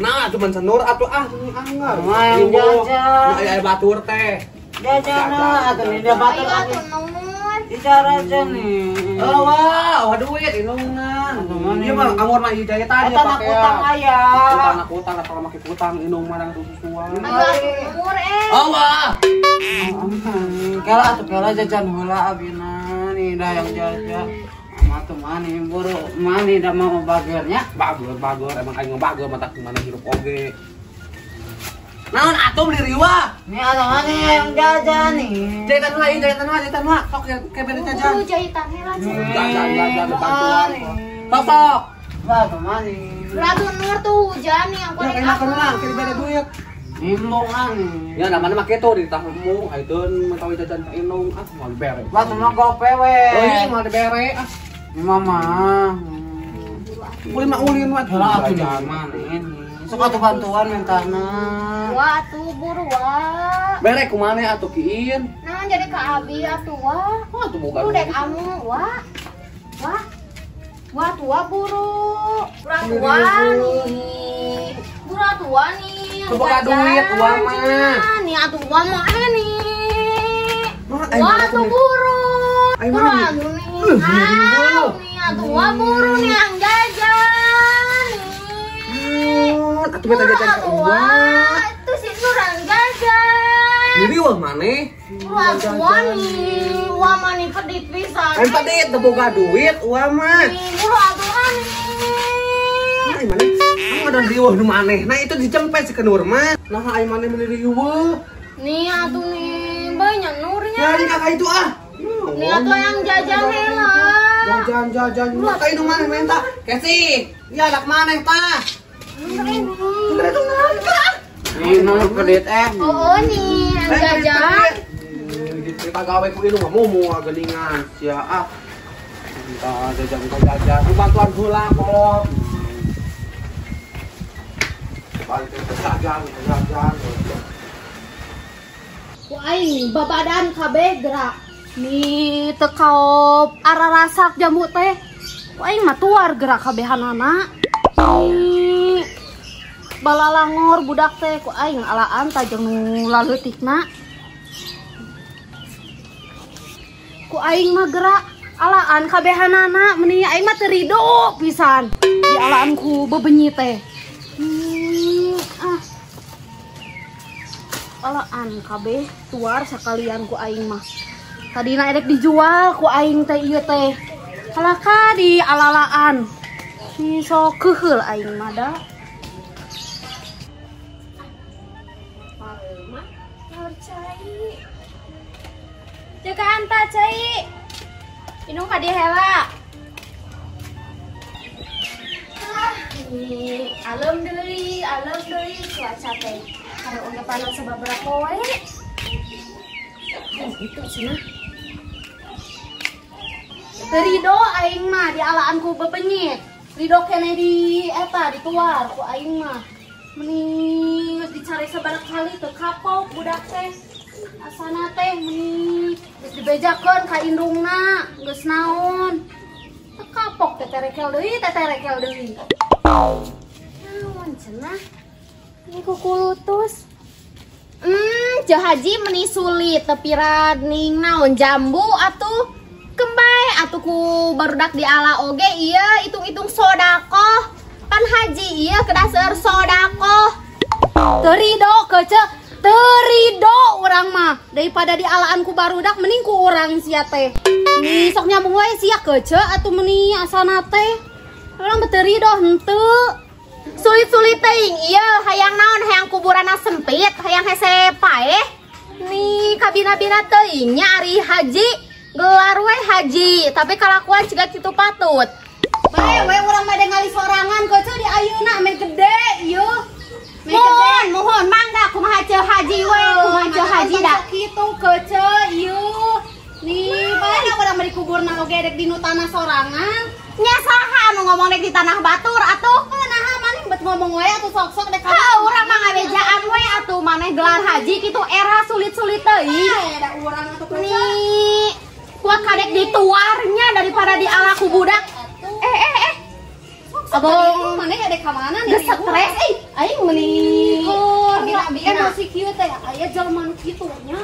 Nah, cuman senur atuh ah anggar. Main jajan. Aya batur teh. Jajan atuh nih dia batur atuh Nur. Bicara aja nih. Oh, wah, duit inungan. Ieu mah amor mah ieu jahitan ya pake. Utang aya. Utang utang atau make utang inung mah susuan. Ayo atuh Nur eh. Oh, wah. Kala atuh kala jajan heula abina nih dah yang jajan. Matu mani buru mani dah mau bagernya. Bager bager emang aing bager mata mana hirup oge. Naon atuh beli riwah? Nih atuh mani yang jajan nih. Jahitan heula ieu jahitan heula jahitan heula. Sok ke bere jajan. Buru jahitan heula jajan jajan bantuan. Sok sok. Wah, mani. Ratu Nur tuh hujan nih yang korek aku. Lah, ke bere duit. Nimbungan nih. Ya namanya mah kitu di tahmu haiteun mentawi jajan ka indung ah moal dibere. Wah, mah gope we. Oh iya moal dibere ah. Ini mama. Ulin mah ulin mah heula atuh mah nih. Sok atuh bantuan mentana. Wah atuh buru wah. Bere kumaha atuh kiin? Naon jadi ka abi atuh wah. Wah atuh boga. Buru dek amu wah. Wah. Wah tua buru. Buru tua nih. Buru tua nih. Boga duit uang mah. Nih atuh uang mah nih. Wah atuh buru. Buru atuh nih. Nih atuh wah buru nih yang jajan nih. Atuh beta jajan ka uang. Itu si Nur yang jajan. Jadi uang maneh? Buru atuh wah nih. Wah mah nih pedit pisan. Aing pedit teu boga duit uang mah. Nih buru atuh nih. Ai maneh? Ada riweuh nu maneh. Nah itu dicempet si Kenur mah. Nah ai maneh meuli riweuh. Nih atuh nih banyak nurnya. Nyari kakak itu ah. Nih atuh yang jajan heula. Jajan jajan. Ka indung maneh menta. Kesi. Ieu anak maneh tah. Nur itu naon tah? Nih nu pedit eh. Oh nih yang jajan. Kita gawe ku indung mah momo geuningan sia ah. Minta jajan minta jajan. Bantuan heula kolot. Balik jajan jajan. Ku aing babadan kabeh gerak. Nih teu kaop ararasak jambu teh. Ku aing mah tuar gerak kabehanana. Nih balalangor budak teh ku aing alaan ta jeung nu laleutikna. Ku aing mah gerak alaan kabehanana meuni aing mah teu rido pisan di alaan ku bebenyi teh. Ah. Alaan kabeh tuar sakalian ku aing mah. Tadina erek dijual ku aing teh ieu teh. Kalaka di alalaan. Nih sok keuheul aing mah da. Mah cai. Jagaan ta cai. Inung ka dieu heula. Nih, alem deui cuaca teh. Karena udah panas sababaraha wae. Itu cenah. Rido aing mah di alaan ku bepenyit. Rido kene di eta dituar ku aing mah. Meni geus dicari sabaraha kali teu kapok budak teh. Asana teh meni geus dibejakeun ka indungna, geus naon. Teu kapok teh terekel deui, teh terekel deui. Naon cenah? Ini kukulutus. Ceu Haji meni sulit tepira ning naon jambu atuh kembae atuh ku barudak di ala oge ieu hitung-hitung sodakoh pan haji ieu kedah seueur sodakoh. Teu rido kece, teu rido urang mah daripada di alaan ku barudak mending ku urang sia teh. Nih sok nyambung wae sia kece atuh meni asana teh. Urang mah teu rido henteu. Sulit-sulit teuing ieu hayang naon hayang kuburanna sempit hayang hese paeh nih kabina-bina teuing nya ari haji gelar we haji tapi kalakuan ciga kitu patut bae we urang mah ngali sorangan kece di ayeuna meh gede ieu mohon mohon mangga kumaha ceu haji we kumaha ceu haji da kitu kece ieu nih bae da urang mah dikuburna oge dek dinu tanah sorangan nya saha nu ngomong dek di tanah batur atuh naha maneh bet ngomong we atuh sok-sok dek ka urang mah ngabejaan we atuh maneh gelar haji kitu era sulit-sulit teuing da urang atuh nih kuat kadek dituarnya daripada di ala ku budak. Abong maneh ada ka mana nih? Geus stres euy. Aing meuni emosi kieu teh aya jelema nu kitu nya.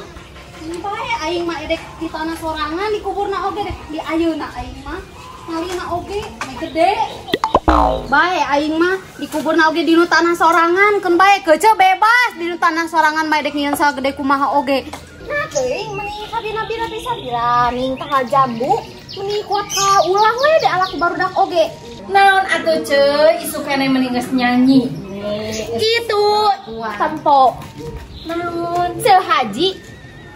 Bae aing mah edek di tanah sorangan di kuburna oge dek di ayeuna aing mah malina oge meh gede. Bae aing mah di kuburna oge di nu tanah sorangan keun bae kece bebas di nu tanah sorangan mah edek nyieun sagede kumaha oge. Nah teuing meuni kabina-bina pisan diraning tanggal jambu meuni kuat ka ulah we da ala ku barudak oge. Naon atuh ceu isu keneh meuni geus nyanyi. Kitu tempo. Naon ceu haji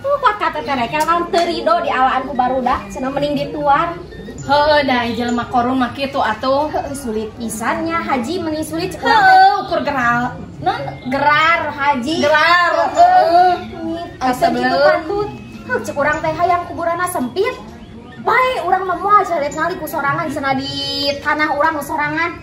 kuat ka teterekel kan teu rido di alaan ku barudak cenah mending dituar. Heuh da jelema korun mah kitu atuh. Heuh sulit pisan nya haji meni sulit cek heuh ukur geral. Non gerar haji. Gerar heuh. Asa kitu patut. Heuh cek urang teh hayang kuburanna sempit. Bae urang mah moal caret ngali ku sorangan cenah di tanah urang sorangan.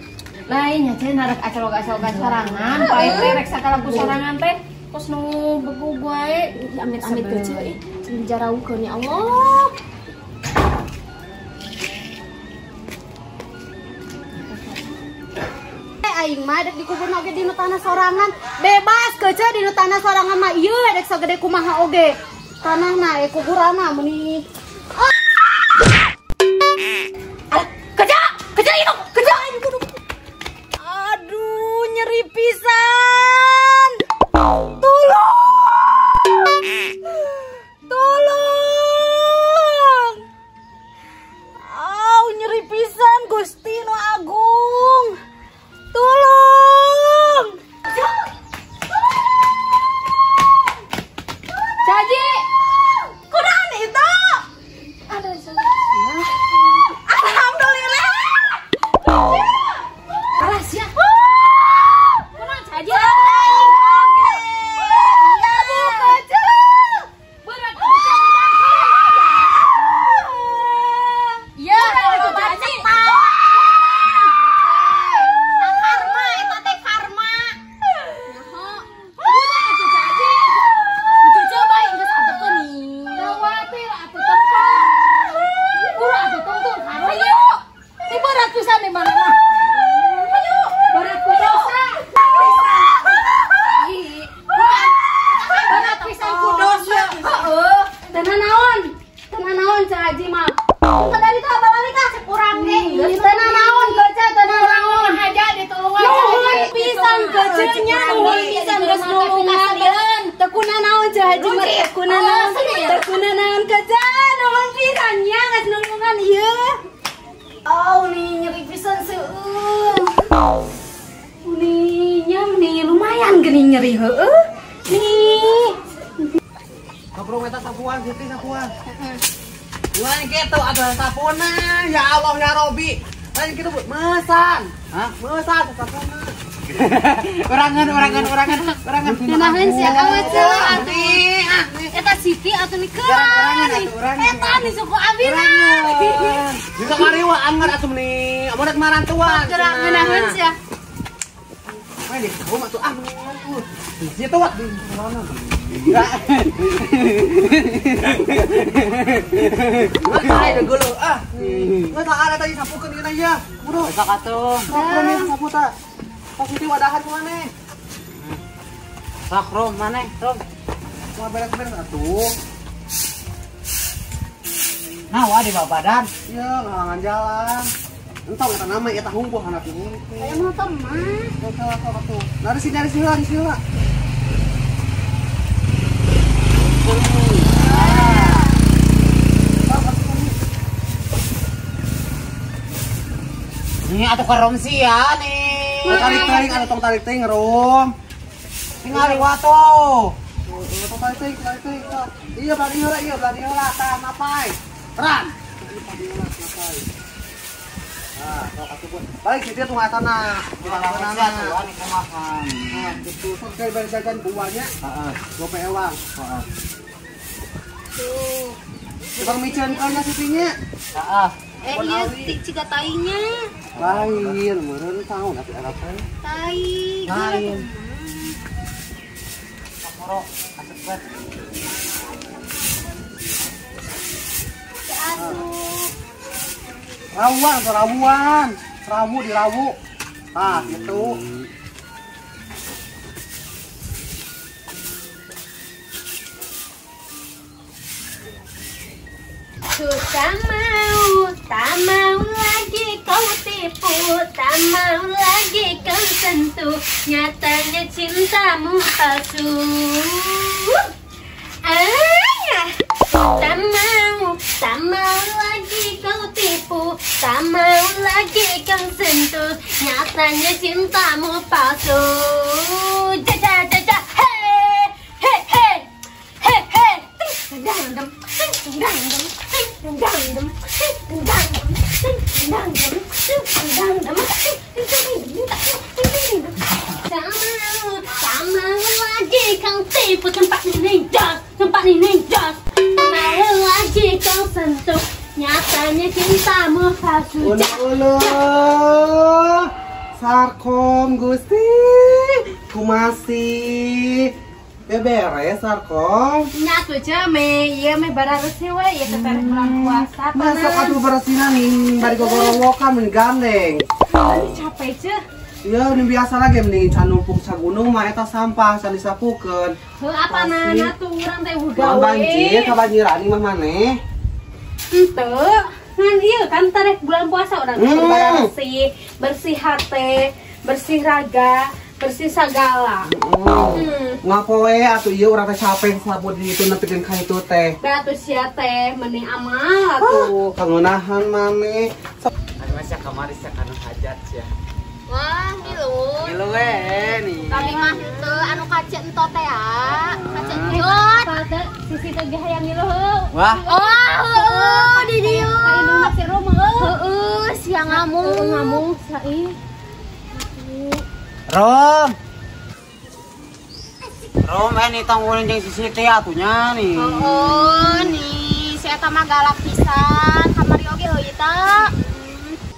Lain nya cenah rek acal-acal sorangan, bae teh rek sakala ku sorangan teh kos nu begug wae. Amit-amit teh ceu ih, cing dijaraukeun ya Allah. Aing mah dek dikuburna oge dina tanah sorangan bebas kece dina tanah sorangan mah ieu dek sagede kumaha oge tanahna kuburanna meuni keja keja itu keja aduh nyeri pisan tolong tolong au nyeri pisan Gusti nu Agung. Tolong! Caji! Kunaon itu? Alhamdulillah! Alah sia. Kunaon Caji? Oke. Ya bu kece. Berat bisa Ya, Caji. Nyeri heueuh nih. Kaprong eta sapuan siti sapuan. Heeh. Lain kitu atuh sapuna ya Allah ya Robi. Lain kitu mesan. Hah? Mesan sapuna. Urangan urangan urangan urangan. Kunaon sia awet ceu atuh. Eta Siti atuh ni Urangan atuh urangan. Eta ni suku abina. Juga mariwa anggar atuh ni. Amun rek marantuan. Gerak ngeunaheun sia. Ini kamu masuk ah situ wat di mana? Nggak ada ah. Nggak ada tadi sapukeun ieu ya. Buru. Sok atuh. Sok rom sapu ta. Sok siti wadahan ku maneh. Sok rom maneh, rom. Moal beres-beres atuh. Nah, wah di babadan. Iya, ngalangan jalan. Entong eta nama eta hungkuh anak ini. Aya motor mah. Salah sok atuh. Nari sih heula, di heula. Ini atuh kerom sia nih. Tarik teuing atuh tong tarik teuing rom. Tinggal watu. Tong tarik teuing, tarik teuing. Iya bari heula, iya bari heula tah mapai. Ran. Nah, sok atuh pun. Balik situ tuh ngatana. Kumaha. Nah, gitu. Sok sekali bari jajan buahnya. Heeh. Gope ewang. Heeh. Tuh. Tukang micen kanya sitinya. Heeh. Iya ciga tainya. Lain, meureun tahu tapi Arab teh. Tai. Lain. Moro, asep banget. Asup. Rawuan atau rawuan. Rawu di rawu. Ah, gitu. Ku tak mau lagi kau tipu, tak mau lagi kau sentuh, nyatanya cintamu palsu. Ah, tak mau lagi kau tipu, tak mau lagi kau sentuh, nyatanya cintamu palsu. Ja ja ja ja, hey hey hey hey hey, dang dang dang dang. Tak mau lagi kau tipu, tempat ini jas, tempat ini jas. Mau lagi kau sentuh, nyatanya cintamu palsu. Ulu Sarkom Gusti, kumasi. Beberes Sarkom. Nyatu aja me, iya me bararesih we, ieu teh perek bulan puasa. Masa atuh beresihna nih bari gogorowokan mun gandeng. Capek ceu. Iya, ini biasa lagi mending can numpuk sagunung mah eta sampah can disapukeun. Heuh apa nana tuh urang teh gawe. Banjir kabanjiran imah maneh. Henteu. Ngan ieu kan tarek bulan puasa urang teh bersih, bersih hate, bersih raga, bersih sagala. Ngapoe atuh ieu urang teh capek sapu di ditu nepikeun ka itu teh. Atuh sia teh mending amal atuh. Kangunahan maneh. Anu sia kamari sia kanu hajat sia. Wah, ngilu. Ngilu we nih. Kami mah henteu anu kace ento teh ya. Kace njot. Teh sisi teh ge hayang ngilu heuh. Wah. Oh, heueuh di dieu. Ka si Rom heueuh. Heueuh, sia ngamung. Ngamung sia ih. Rom. Rom ini tong ulin jeung si Siti atunya nih. Heeh, nih si eta mah galak pisan, kamari oge heueuh ta.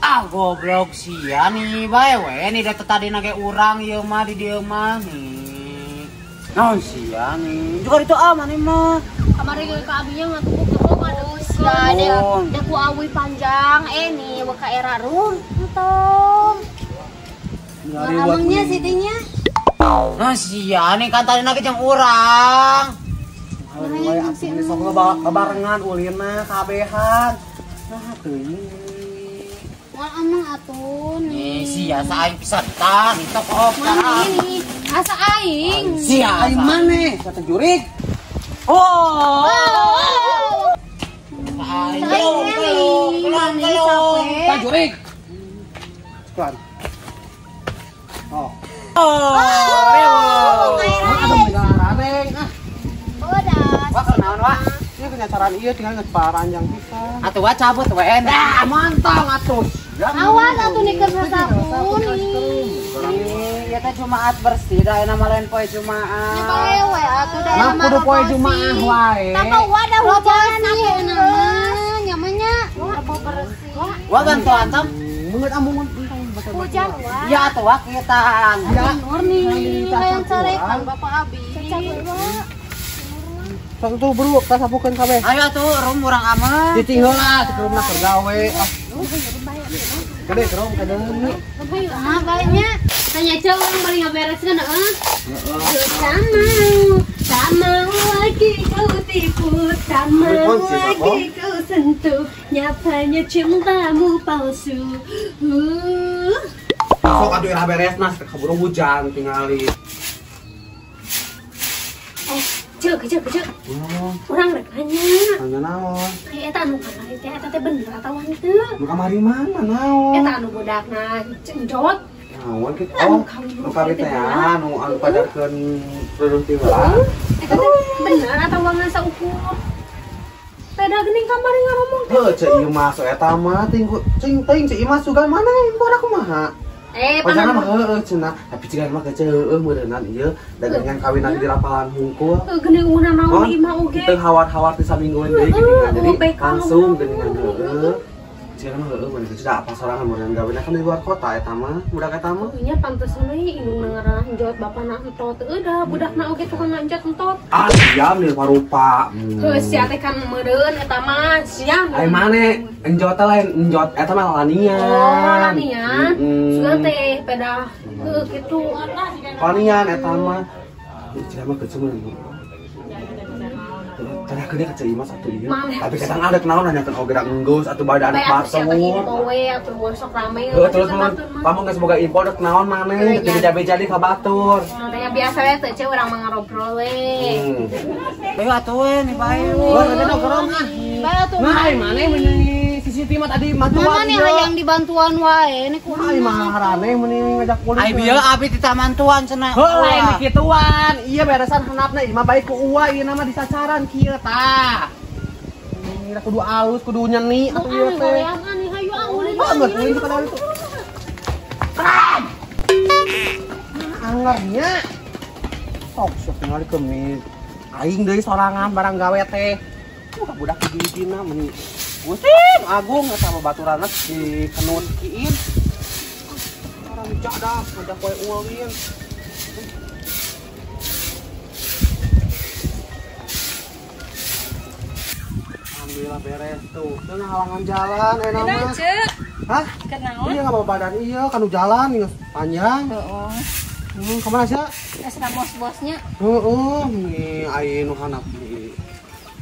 Ah goblok sia nih bae we nih da tadi nage urang ieu mah di dieu mah nih. Naon sia nih? Juga itu ah maneh mah. Kamari ge ka abinya ngatukuk tukuk aduh sia da ku awi panjang nih we ka era rum entong. Ngamangnya Sitinya. Nah sia nih kan tadi nage jeung urang. Aduh, atuh sok babarengan ulinna kabehan. Nah teuing. Moal amang atuh nih. Sia asa aing pisan tah, nih tok op tah. Ini asa aing. Sia aing maneh, kata jurik. Oh. Aing belum. Tah jurik. Pelan. Oh. Oh, rewo. Ah. Udah. Wah, naon wah? Ieu kenyataan ieu tinggal geus paranjang pisan. Atuh wah cabut we. Dah, mantap atuh. Awas atuh nih keur sapu nih. Ieu teh Jumaat bersih da enak mah lain poe Jumaat. Nya bae we atuh da mah kudu poe Jumaah wae. Tapa wadah hujan atuh mah nyamanya. Rebo bersih. Wah bantuan tam. Mengeut ambung hujan wah. Ya atuh wah kitan. Ya nur nih hayang carekan Bapak Abi. Cecak wah. Sok tuh bro, kita sapukeun kabeh. Ayo atuh rum urang aman. Cicing heula sebelumna keur gawe. Gede kerom kadang. Ah, baiknya. Tanya ceu urang bari ngabereskeun heeh. Tak mau lagi kau tipu, tak mau lagi kau sentuh, nyatanya cintamu palsu. Sok atuh ira beresna keburu hujan tingali. Cek. Urang rek nanya. Nanya naon? Ai eta anu kamari teh eta teh bener atawa henteu? Nu kamari mana naon? Eta anu budakna cenjot. Naon kitu? Oh, nu kamari teh anu anu pajarkeun produk ti heula. Eta teh bener atawa ngan saukur? Teh da geuning kamari ngaromong teh. Heuh, ceu ieu mah so eta mah ting cing teuing ceu ieu mah sugan mana budak kumaha? Pajangan mah heueuh cenah, tapi cigan mah gece heueuh meureunnan ieu dagangan kawinan di lapangan hungkul. Heuh geuning urang naon imah oge. Teu hawar-hawar ti saminggueun deui geuningan. Jadi langsung geuningan heueuh. Sia mah heueuh mun geus da apa sorangan mun gawena kan di luar kota eta mah, budak eta mah. Nya pantesan we indung ngaranna enjot bapana entot. Heueuh da budakna oge tukang enjot entot. Ah, diam nih rupa-rupa. Heuh sia teh kan meureun eta mah sia. Ai mane enjot lain enjot eta mah lanian. Oh, lanian. Sugan teh pedah heueuh kitu. Lanian eta mah. Sia mah kecil mah. Tanah gede kecil imas atuh ieu. Tapi kadang ada kenaon nanyakeun oge da enggeus atuh bae da anak batur. Info we atuh sok rame. Heuh terus mun pamun geus boga info dek naon maneh teu beja-beja di ka batur. Tanya biasa we teh ce urang mah ngarobrol we. Bae atuh we nih bae. Wah, ada nongkrong ah. Bae atuh. Nah, maneh meuni si Siti mah tadi mantuan. Mana nih hayang dibantuan wae ini kumaha. Ai mah harane meuni ngajak ulin. Ai bieu abi ti tamantuan cenah. Heuh lain dikituan. Ieu beresan handapna ieu mah bae ku uwa ieu mah disacaran kieu tah. Ini kudu alus, kudu nyeni atuh ieu teh. Hayu ah ulin. Geus ulin ka itu. Angernya. Sok sok ningali kemis. Aing deui sorangan barang gawe teh. Budak hiji-hijina meni. Pusing agung eta mah baturanna di kenun kiin. Orang jadah ngajak wae ulin. Alhamdulillah beres tuh. Teu halangan jalan enak mah. Hah? Kenaon? Iya enggak badan iya kan jalan geus panjang. Heeh. Ka mana sia? Geus bos-bosnya. Heeh, nih aya nu hanap di.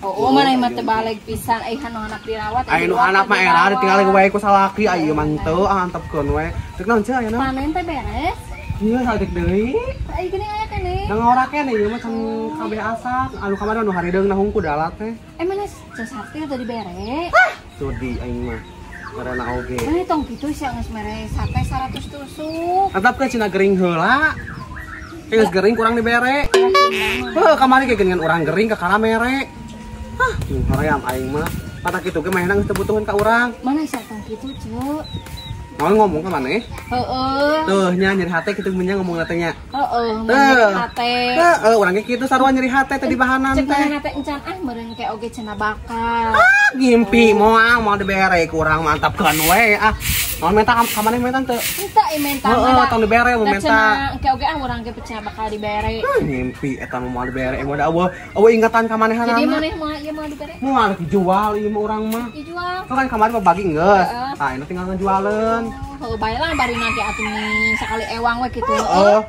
Oh, mana mah teu balik pisan ai nu hanap dirawat. Ai nu hanap mah era ditinggal wae ku salaki ai mah henteu antepkeun we. Teu naon sia ayeuna? Panen teh beres. Iya, saeutik deui. Ai geuning aya keneh. Da ngora keneh ieu mah can kabeh asak. Anu kamari nu harideung na hungku da alat teh. Eh mana sate tadi bere? Sudi aing mah. Karena oge. Mana tong kitu sia geus mere sate 100 tusuk. Antapkeun cenah gering heula. Geus gering kurang dibere. Heuh kamari ge geuningan urang gering ka kala mere. Hah, hoream aing mah. Mata kitu ge manehna geus teu butuheun ka urang. Mana sia tong kitu, Ceu? Naon ngomong ka maneh? Heeh. Tuh nya nyeri hate kitu mun nya ngomong teh nya. Heeh, nyeri hate. Heeh, urang ge kitu sarua nyeri hate teh di bahanan teh. Cek manehna teh encan ah meureun ke oge cenah bakal. Ah, ngimpi moal moal dibere ku urang mantapkeun we ah. Naon menta ka maneh menta teu? Henteu ieu menta. Heeh, tong dibere mun menta. Cenah engke oge ah urang ge cenah bakal dibere. Ngimpi eta mah moal dibere moal da eueuh ingatan ka manehanana. Jadi maneh moal ieu moal dibere? Moal dijual ieu mah urang mah. Dijual. Kan kamari mah bagi geus. Tah, ini tinggal ngejualeun. Heuh bae lah bari nage atuh nih sakali ewang we kitu. Heeh.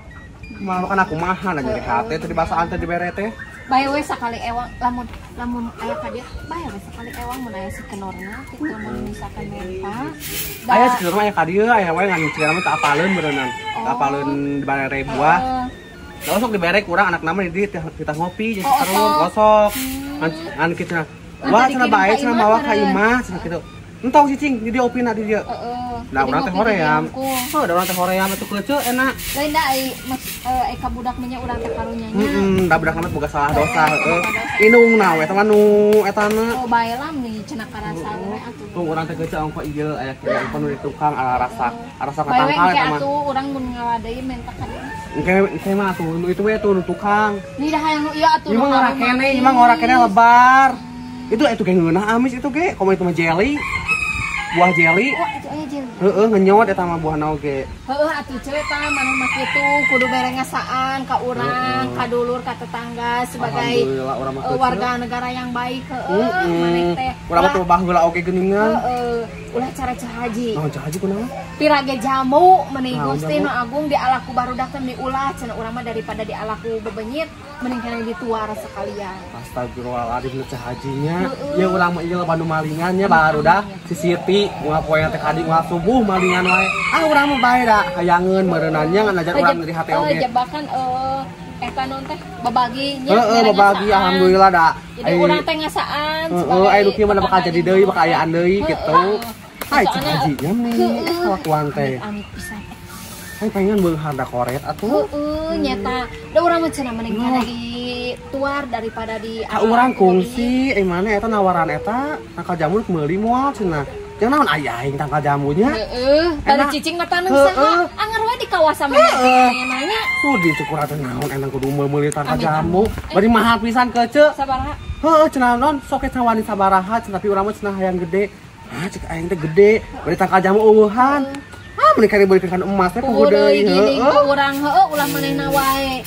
Malah kan aku maha nyeri hate teh dibasaan teh dibere teh. Bae we sakali ewang lamun lamun aya ka dieu bae we sakali ewang mun aya si kenorna kitu mun misalkan menta. Aya si kenorna aya ka dieu aya we ngan cenah mah teu apaleun beureunan. Teu apaleun dibere buah. Da sok dibere kurang anak nama di kita ngopi jeung terus gosok. Ngan kitu cenah. Wah cenah bae cenah mawa ka imah cenah kitu. Entong cicing jadi opina di dia. Nah, urang teh hoream. Heuh, da urang teh hoream atuh keuceu enak. Lain da ai ai ka budak mah nya urang teh karunya nya. Heeh, da budak mah boga salah dosa heueuh. Indungna we eta mah nu etana. Oh, bae lah nih cenah karasa we atuh. Tung urang teh keuceu ongko ieu aya kieu ongko nu di tukang ala rasa, rasa katangkal eta mah. Bae we atuh urang mun ngaladei menta ka dieu. Engke mah atuh nu itu we tuh nu tukang. Nih dah hayang nu ieu atuh. Ieu mah ngora keneh, ieu mah ngora keneh lebar. Itu ge ngeunah amis itu ge, komo itu mah jelly. Buah jelly. Oh, itu aya jelly. Heeh, ngenyot eta mah buahna oge. Heeh, atuh ceu eta maneh mah kitu kudu mere ngasaan ka urang, ka dulur, ka tetangga sebagai warga negara yang baik heeh, maneh teh. Urang mah teu baheula oge geuningan. Heeh, ulah cara ceu haji. Naon ceu haji kunaon? Pirage jamu meni Gusti Nu Agung dialaku barudak teh diulah cenah urang mah daripada dialaku bebenyit mending kana dituar sekalian. Astagfirullahaladzim nu ceu hajinya. Ya urang mah ieu loba nu malingan nya barudak si Siti moal poe teh kadi moal subuh malingan wae. Ah urang mah bae da hayangeun meureunannya ngan ajar urang nyeri hate oge. Jebakan eta non teh babagi nya. Heeh, babagi alhamdulillah da. Jadi urang teh ngasaan sebagai heeh, aya nu kieu mah bakal jadi deui, bakal ayaan deui kitu. Hai ceu hajinya nih kelakuan teh. Amit pisan. Hai pengen beunghar da koret atuh. Heeh, nyata. Da urang mah cenah mending kana dituar daripada di ka urang kungsi eh mana eta nawaran eta tangkal jamur meuli moal cenah. Jangan naon aya aing tangkal jamunya. Heeh, tadi cicing mah taneuh saha? Anger we di kawasan mana nanya. Sudi cek urang teh naon enang kudu meuli tangkal jamu. Bari mahal pisan keuceu. Sabaraha? Heeh, cenah naon sok cenah wani sabaraha cenah tapi urang mah cenah hayang gede. Ah cek aing teh gede, bari tangkal jamu eueuhan. Ah mending kari beulikeun kana emas teh puguh deui heueuh. Ku urang heueuh ulah manehna wae.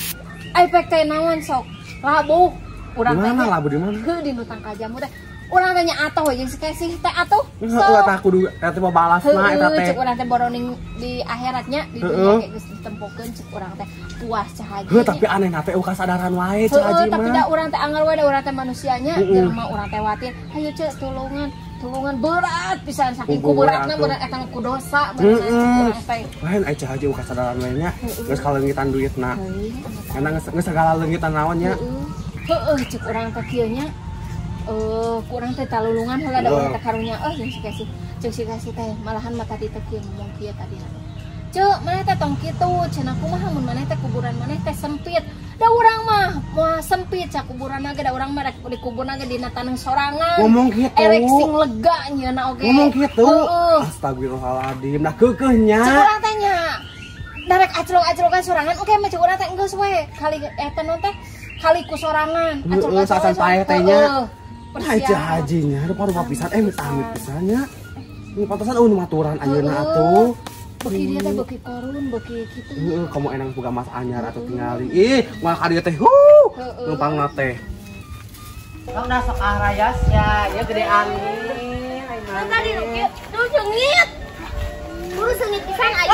Ai pek teh naon sok? Labuh. Urang teh mana labuh di mana? Heuh di nu tangkal jamu teh. Urang teh nya atuh jeung si Kesih teh atuh. Heueuh tah kudu eta teh babalasna eta teh. Cek urang teh boroning di akhiratnya di dunia ge geus ditempokeun cek urang teh puas Cah Haji. Heuh tapi aneh na teh eueuh kasadaran wae Cah Haji mah. Tapi da urang teh anggar wae da urang teh manusianya jelema urang teh watir. Hayu cek tulungan. Tulungan berat pisan saking ku beratna berat eta ku dosa berat urang teh. Lain ai Cah Haji eueuh kasadaran wae nya. Geus kaleungitan duitna. Enak geus sagala leungitan naon nya. Heueuh cek urang teh kieu nya. Kurang teh talulungan heula da urang teh karunya jeung si Kesih. Ceuk si Kesih teh malahan mah tadi teh kieu ngomong kieu tadi. Ceuk maneh teh tong kitu cenah kumaha mun maneh teh kuburan maneh teh sempit. Da urang mah moal sempit ca kuburan ge da urang mah rek dikuburna ge dina taneuh sorangan. Ngomong kitu. Erek sing lega nyeuna oge. Ngomong kitu. Astagfirullahaladzim. Nah keukeuh nya. Ceuk urang teh nya. Darek aclok-aclokan sorangan oge mah ceuk urang teh geus we kali eta non teh kali ku sorangan. Heeh, sasan paeh teh nya. Nah, Cah Hajinya, rupa-rupa pisan, amit-amit pisannya. Ini pantesan nu maturan ayeuna atuh. Beuki dia teh beuki korun, beuki kitu. Heeh, kamu enang boga mas anyar atuh tingali. Ih, moal ka dieu teh huh. Numpangna teh. Tong dah sok ahrayas ya, ieu gede angin. Tadi nu kieu, tuh seungit. Buru seungit pisan aya.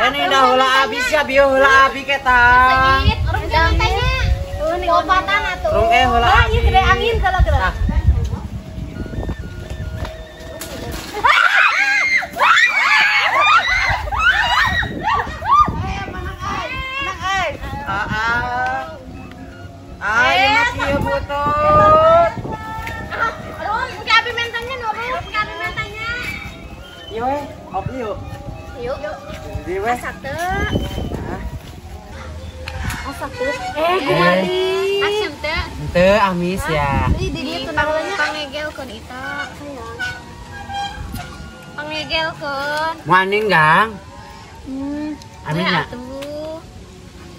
Ini dah heula abis ya, bieu heula abi ke tah. Rum ge mentanya. Lompatan atuh. Rum heula. Ah, ieu gede angin kalau geura. Ayo mah kieu butut. Rum, ke abi mentanya no, Rum, ke abi mentanya. Ieu we, kopi yuk. Yuk. Jadi weh. Asak teu. Asak teu. Gumali. Asem teu. Teu amis ya. Ih, di dieu tunangnya pangegelkeun eta. Pangegelkeun. Maning, Gang. Amis nya. Atuh.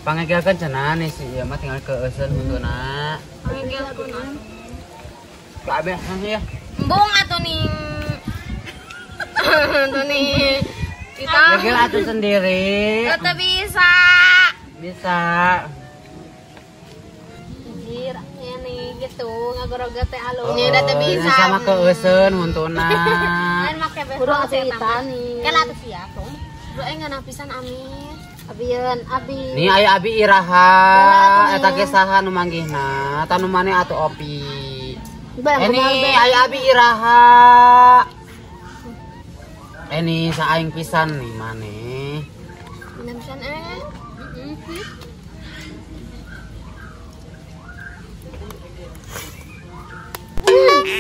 Pangegelkeun cenah nih si ieu mah tinggal keeuseun huntuna. Pangegelkeun. Kabeh ya. Embung atuh ning. Atuh nih. Kita Gegel atuh sendiri. Tetep bisa. Bisa. Anjir, ini gitu ngagorogot teh alungnya udah teu bisa. Sama keeuseun huntuna. Lain make Kudu atuh ita nih. Kela atuh sia tuh. Bro ngeunah pisan amis. Abieun abi. Nih aya abi iraha eta ge saha nu manggihna? Tah nu mane atuh opi. Ini aya abi iraha. Ini saing pisan nih maneh. Bener pisan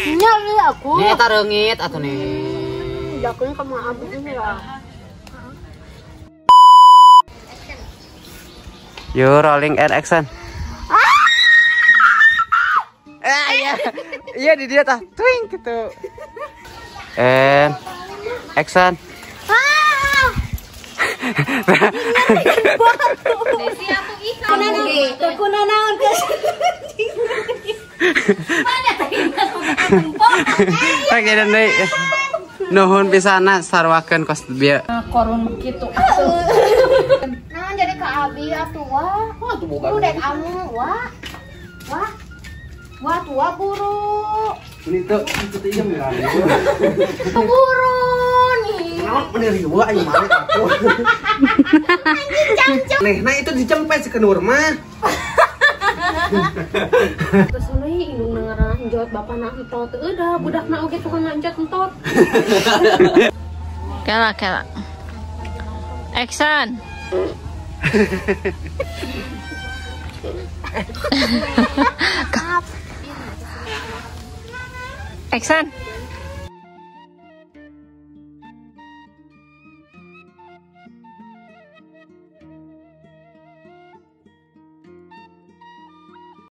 Nyali aku. Nih eta reungit atuh nih. Jakunya kamu abi ini lah. You rolling and action. Iya. Iya di dia tah twing gitu. And action. Nuhun pisana sarwakeun kos bieu. Korun kitu. Nah, jadi ka abi atuh wah. Buru dek amu wah. Wah. Wah tua buru. Ini tuh itu teh ieu mirang. Buru nih. Naon bener riweuh aing mah atuh. Anjing cangcung. Nih, nah itu dicempet si kenur mah. Terus euy indung ngaranna enjot bapana entot eueuh budakna oge tukang enjot entot. Kela kela. Action. Action.